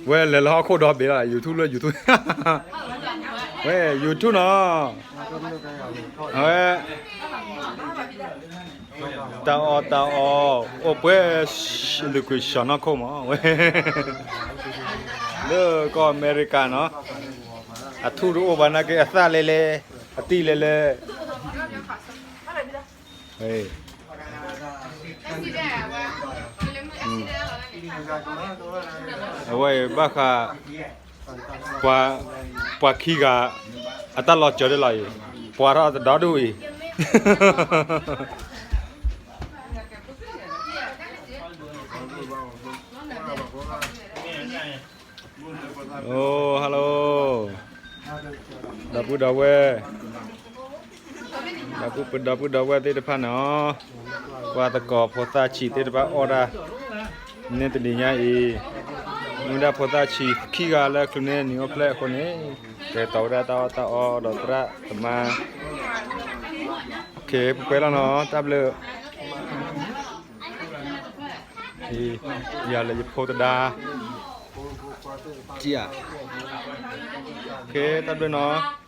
ဝဲလဲၤလၢဟီၣ်ခိၣ်ဒီဘ့ၣ်လီၤ YouTube လၢ YouTube ဝဲ YouTube နီၤ အဝဲ တၢ်အီၣ်တၢ်အီ အိၣ်ပှဲၤ လုၢ်ကွံာ်စီၤနီၢ်ခိၣ်မး ဝဲ လၢကီၢ်အမဲရကၤနီၤ အထူၣ်တအိၣ်ဘၣ်နာ်က့ အသၣ်လဲၤလဲၤ အတံၢ်လဲၤလဲၤ အဝဲအံၤဘၣ်ဃး ပှၤ ပှၤခံဂၤ အတၢ်လီၤစၢၤဒၣ်လီၤအံၤ ပှၤထီၣ်တဒီဒူၣ်အံၤ အိ hello ဒီပုၢ်ဒီဝဲၢ် ဒီပုၢ်ဒီဝဲၢ်သ့ၣ်တဖၣ်န့ၣ် ပှၤသကိးဖိသၣ်ဆံးသ့ၣ်တဖၣ်အီၣ်ဒၣ် န့ၢ်တနံၤညါအံၤ မ့ၢ်ဝဲဒၣ်ဖိသၣ်ဆံးခံဂၤလၢချုးန့ၢ်နံၤအိၣ်ဖျဲၣ်အဃိန့ၣ် ကဲတီၤဝဲဒၣ်တၢ်အီၣ်တၢ်အီဒီးသရၣ်သမါ ပကွဲလီၤနီၤ တၢ်ဘျုး ယၤလၢယဖိသဒါ တၢ်ဘျုးနီၤ